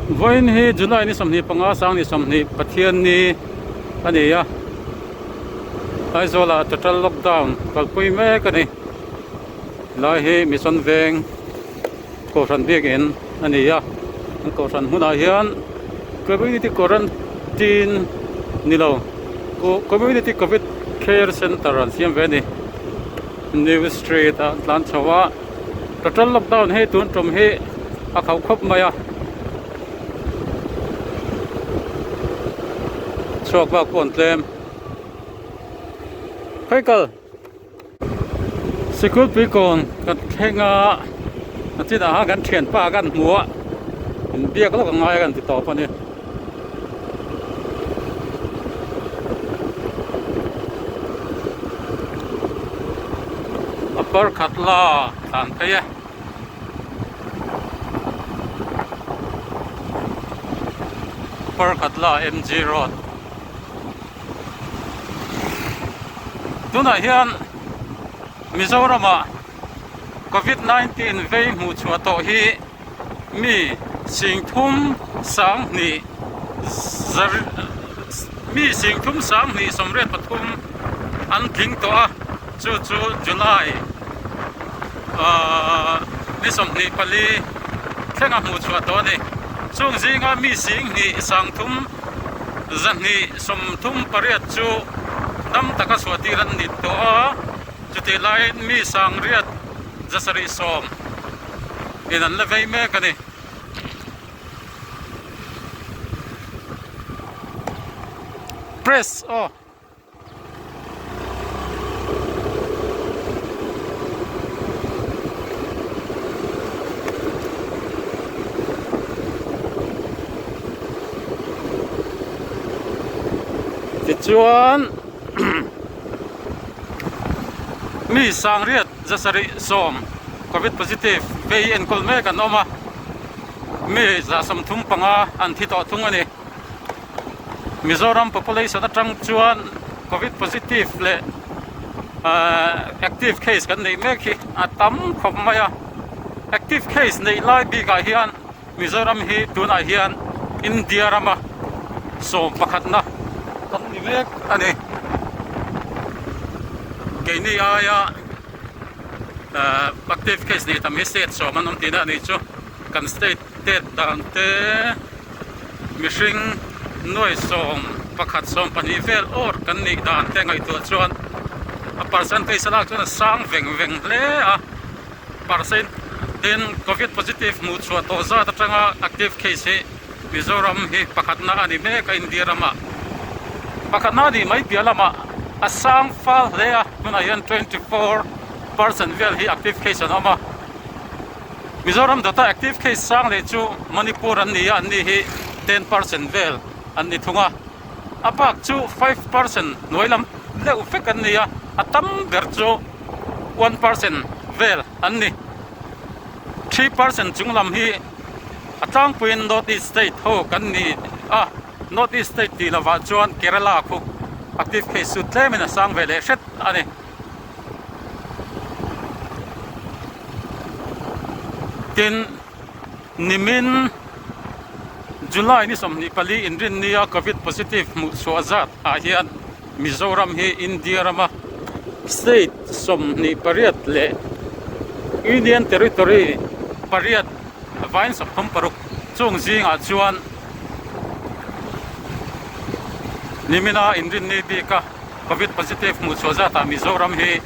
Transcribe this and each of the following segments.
Vawiin hi July ni 25 sang ni 20 Pathianni a ni a, Aizawlah total lockdown kalpui mek a ni. Helai hi Mission Veng Kohhran biakin a ni a, an kohhran hmunah hian Community Quarantine ni lo Community Covid Care Centre an siam ve a ni. New Street ah an tlan chho a. Total lockdown hi tun tum hi a khauh khawp mai a, chhuak vak pawh an tlem. Khawi kal sikul pui kawn kan thleng a, a chinah khan kan thianpa kan hmu a, inbiak lawk a ngai a kan ti tawp a ni. A par khat la tlan phei e. Upper Khatla MG Road tunah hian Mizoramah Covid 19 vei hmuh chhuah tawh hi mi 30 sanghnih zar mi 30 sanghnih 83 an tling tawh a chu chu July ahh ni 24 thlenga hmuh chhuah tawh a ni chung zinga mi 2 30 238 chu dam taka chhuah tir an ni tawh a chutih laiin mi 9 70 in an la vei mek a ni. Press aw. Tichuan mi sangriat 710 covid positive vei enkawl mek an awm a, mi 35 an thi tawh thung a ni. Mizoram population atang chuan covid positive leh ahh active case kan neih mek hi a tam khawp mai a, active case neih lai bikah hian Mizoram hi tunah hian India rama sawm pakhatna kan ni mek a ni. Keini aia ahh active case nei tam hi state sawm an awm tihna a nih chu. Kan state tet dan te mihring nuai sawm pakhat sawm pahnih vel awr kan nih dan te ngaihtuah chuan a percentage a lak chuan a sang veng veng hle a. Percent tin Covid positive hmuh chhuah tawh zat atanga active case hi Mizoram hi pakhatna a ni mek a India ramah pakhatna a nih mai piah lamah a sang fal hle a tunah hian 24% vel hi active case an awm a Mizoram dawta active case sang leh chu Manipur an ni a an ni hi 10% vel an ni thung a a bak chu 5% hnuai lam deuh vek an ni a a tam ber chu 1% vel an ni. 3% chung lam hi a tlangpuiin North East state ho kan ni a, North East state tih lovah chuan Kerala khu active case chu tlemin a sang ve leh hret a ni. Tin, nimin July ni 24 inrinnia Covid positive hmuh chhuah zat ah hian Mizoram hi India rama state 28 leh Union Territory pariat vain 36 chung zingah chuan nimina inrinni bika Covid positive hmuh chhuah zatah Mizoram hi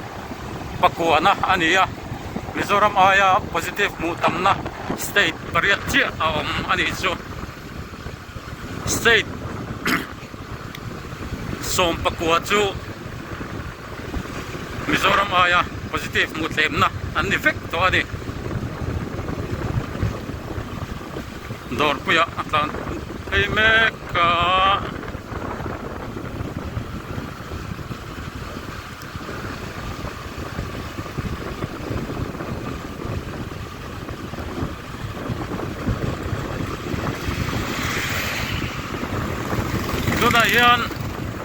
pakuahna a ni a, Mizoram aia positive hmuh tamna state pariat chiah a awm a nih chu. State 14 chu Mizoram aia positive hmuh thlemna an ni vek tawh a ni. Dawrpuiah a tlan phei mek a. Tunah hian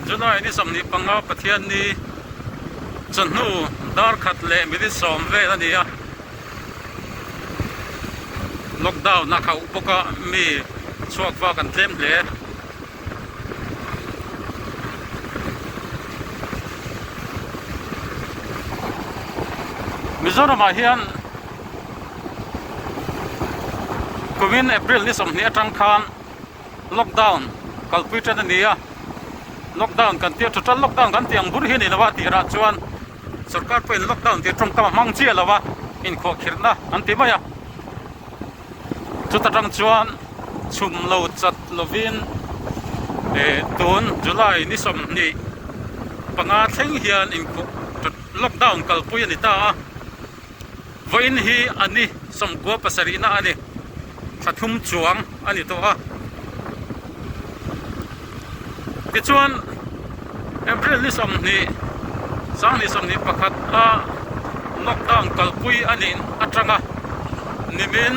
July ni 25 Pathianni chawhnu dar khat leh minute sawm vel a ni a, lockdown a khauh bawk a mi. Chhuak vak an tlem hle. Mizoramah hian kumin April ni 20 atang khan lockdown kalpui tan a ni a, lockdown kan tia total lockdown kan tih ang bur hi a ni lo a tirah chuan sorkar pawhin lockdown tih tawngkam a hmang chiah lo a, inkhuahkhirhna an ti mai a. Chuta tang chuan chhum lo chat lovin eh tun July ni 25 thleng hian inkhuh lockdown kalpui a ni ta a, vawiin hi a ni 97 na a ni, thla thum chuang a ni tawh a. Tichuan April ni 20 2021 a lockdown kalpui a nih atanga nimin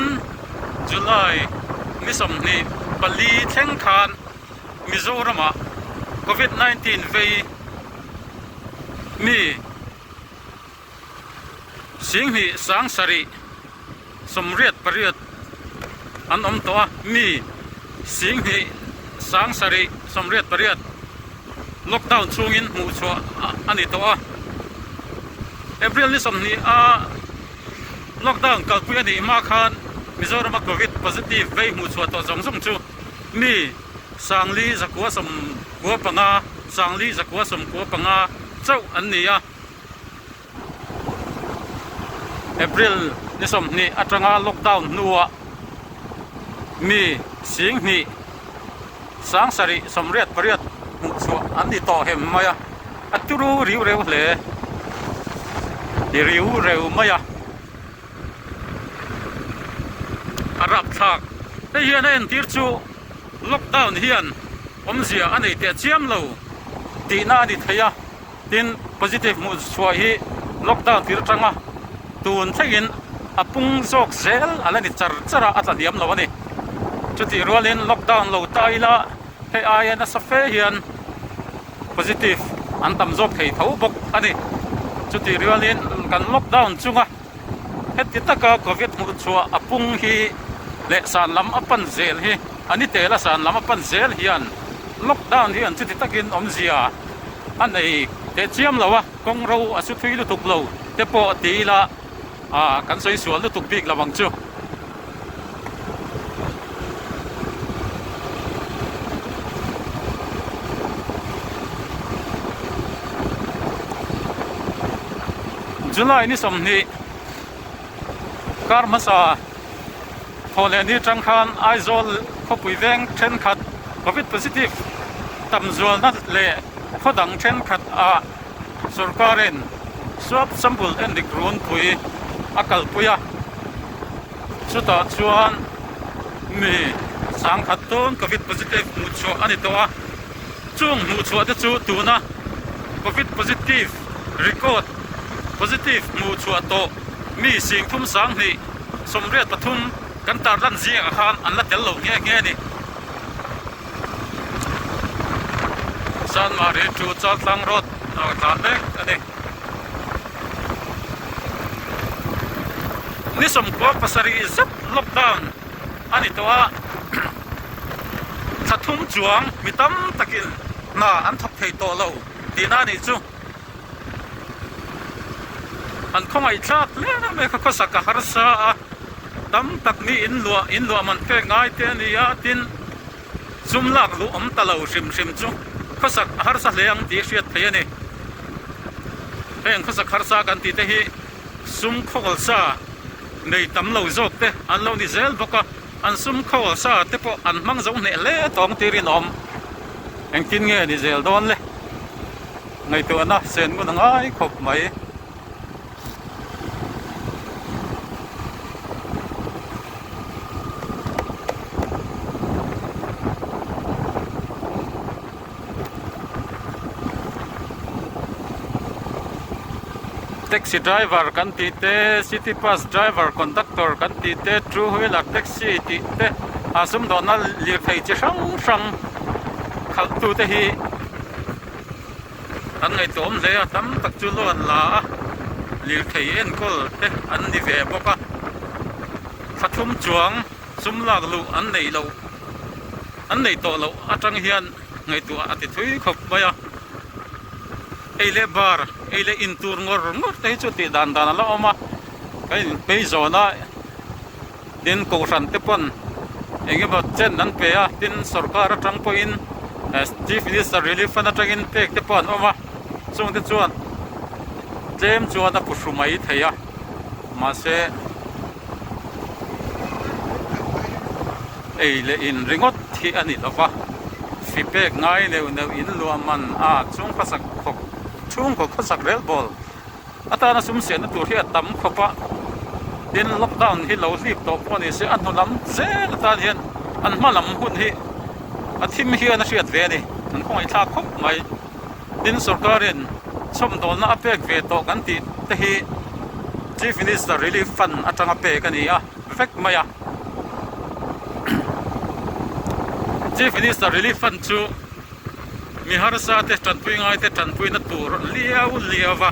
July ni 24 thleng khan Mizoramah Covid 19 vei mi 2 7 88 an awm tawh a, mi 2 7 88 lockdown chhungin hmuh chhuah a ni tawh a. April ni 20 a lockdown kalpui a nih hma khan Mizorama Covid positive vei hmuh chhuah tawh zawng zawng chu mi 4,995, 4,995 chauh an ni a. April ni 20 atanga lockdown hnuah mi 2 7 88 hmuh chhuah an ni tawh hem mai a, a turu riu reu hle riu reu mai a, a rapthlak. Hei hian a entir chu lockdown hian awmzia a nei teh chiam lo tihna a ni thei a. Tin, positive hmuh chhuah hi lockdown tir atanga tun thlengin a pung zawk zel a la ni char char a, a tla hniam lo a ni. Chutih rualin lockdown lo ta ila hei aia nasa fe hian positive an tam zawk thei tho bawk a ni. Chutih rualin kan lockdown chunga heti taka covid hmuh chhuah a pung hi leh san lam a pan zel hi a ni tel a, san lam a pan zel hian lockdown hian chuti takin awmzia a nei teh chiam lo a, kawng ro a su thui lutuk lo te pawh ti ila ah kan sawi sual lutuk bik lo ang chu. July ni 20 kar hmasa thaw leh ni atang khan Aizawl khawpui veng thenkhat covid positive tam zualna leh khaw dang thenkhat ah sorkarin swab sample endik runpui a kalpui a, chutah chuan mi sangkhat dawn covid positive hmuh chhuah a ni tawh a, chung hmuh chhuah te chu tuna covid positive record positive hmuh chhuah tawh mi 32 83 kan tarlan zingah khan an la tel lo nghe nghe a ni. Sanmari chu Chaltlang road a tlan mek a ni. Ni 97 zet lockdown a ni tawh a, thla thum chuang mi tam takin hna an thawk thei tawh lo tihna a nih chu. An khawngaih thlak hle mai kha khawsak a harsa a, tam tak mi inluah inluah man pek ngai te a ni a, tin sum lak luh awm ta lo hrim hrim chu khawsak a harsa hle ang tih hriat theih a ni. Heng khawsak harsa kan tih te hi sum khawl sa nei tam lo zawk te an lo ni zel bawk a, an sum khawl sa te pawh an hmang zo hneh hle tawng tir inawm. Engtin nge ni zel dawn le? Ngaihtuahna sen ngun a ngai khawp mai. Taxi driver kan tih te, city bus driver conductor kan tih te, two wheeler taxi tih te a sumdawnna lirthei chi hrang hrang khalh tu te hi an ngaihtuahawm hle a, tam tak chu loan la a, lirthei enkawl te an ni ve bawk a, thla thum chuang sum lak luh an neih loh. An nei tawh loh atang hian ngaihtuah a ti thui khawp mai a. Ei leh bar, ei leh in tur ngawr ngawr te hi chu tih dan dan a la awm a. Kan inpei zawn a, tin kohhran te pawn eng emaw chen an pe a, tin sorkar atang pawhin Chief Minister Relief Fund atangin pek te pawh an awm a, chungte chuan tlem chuan a pu hru mai thei a, mahse. Ei leh in ringawt hi a ni lova, hri pek ngai neuh neuh in luah man a chung khawsak khawp chhungkaw khawsak rel bawl atana sum siamna tur hi a tam khawp a, tin lockdown hi lo hlip tawh pawh ni se a hnu lam zel atan hian an hma lam hun hi a thim hian a hriat ve a ni, an khawngaihthlak khawp mai. Tin sorkarin chhawmdawlna a pek ve tawh kan tih te hi Chief Minister Relief Fund atanga pek a ni a vek mai a. Chief Minister Relief Fund chu mi harsa te tanpui ngai te tanpuina tur liau liau va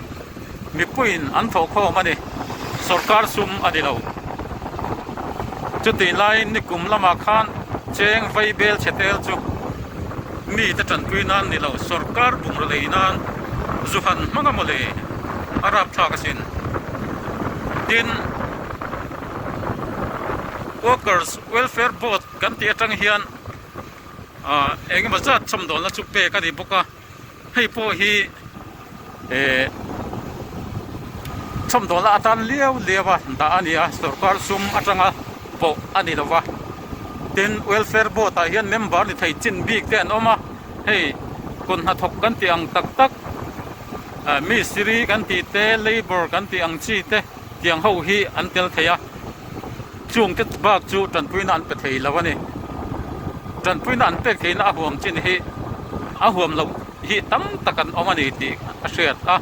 mipuiin an thawhkhawm a ni. Sorkar sum a ni lo. Chutih laiin nikum lamah khan cheng vai bel chhe tel chu mite tanpui nan ni lo, sorkar bungraw lei nan zu han hmang a mawle a rapthlak asin. Tin, Workers Welfare Board kan tih atang hian ah eng emaw zat chhawmdawlna chu pek a ni bawk a. Hei pawh hi eh chhawmdawlna atan liau liau a dah a ni a, sorkar sum atanga pawh a ni lova. Tin, welfare board ah hian member ni thei chin bik te an awm a, hei kut hnathawk kan tih ang tak tak ah mistiri kan tih te labour kan tih ang chi te tiang ho hi an tel thei a, chung te bak chu tanpuina an pe thei lo a ni. Tanpuina an pek theihna a huam chin hi a huam loh hi tam tak an awm a ni tih a hriat a.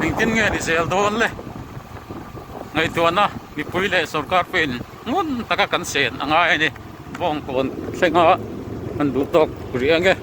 Engtin nge ni zel dawn le? Ngaihtuahna mipui leh sorkar pawhin ngun taka kan sen a ngai a ni. Bawngkawn thlenga kan duh tawk rih ang e.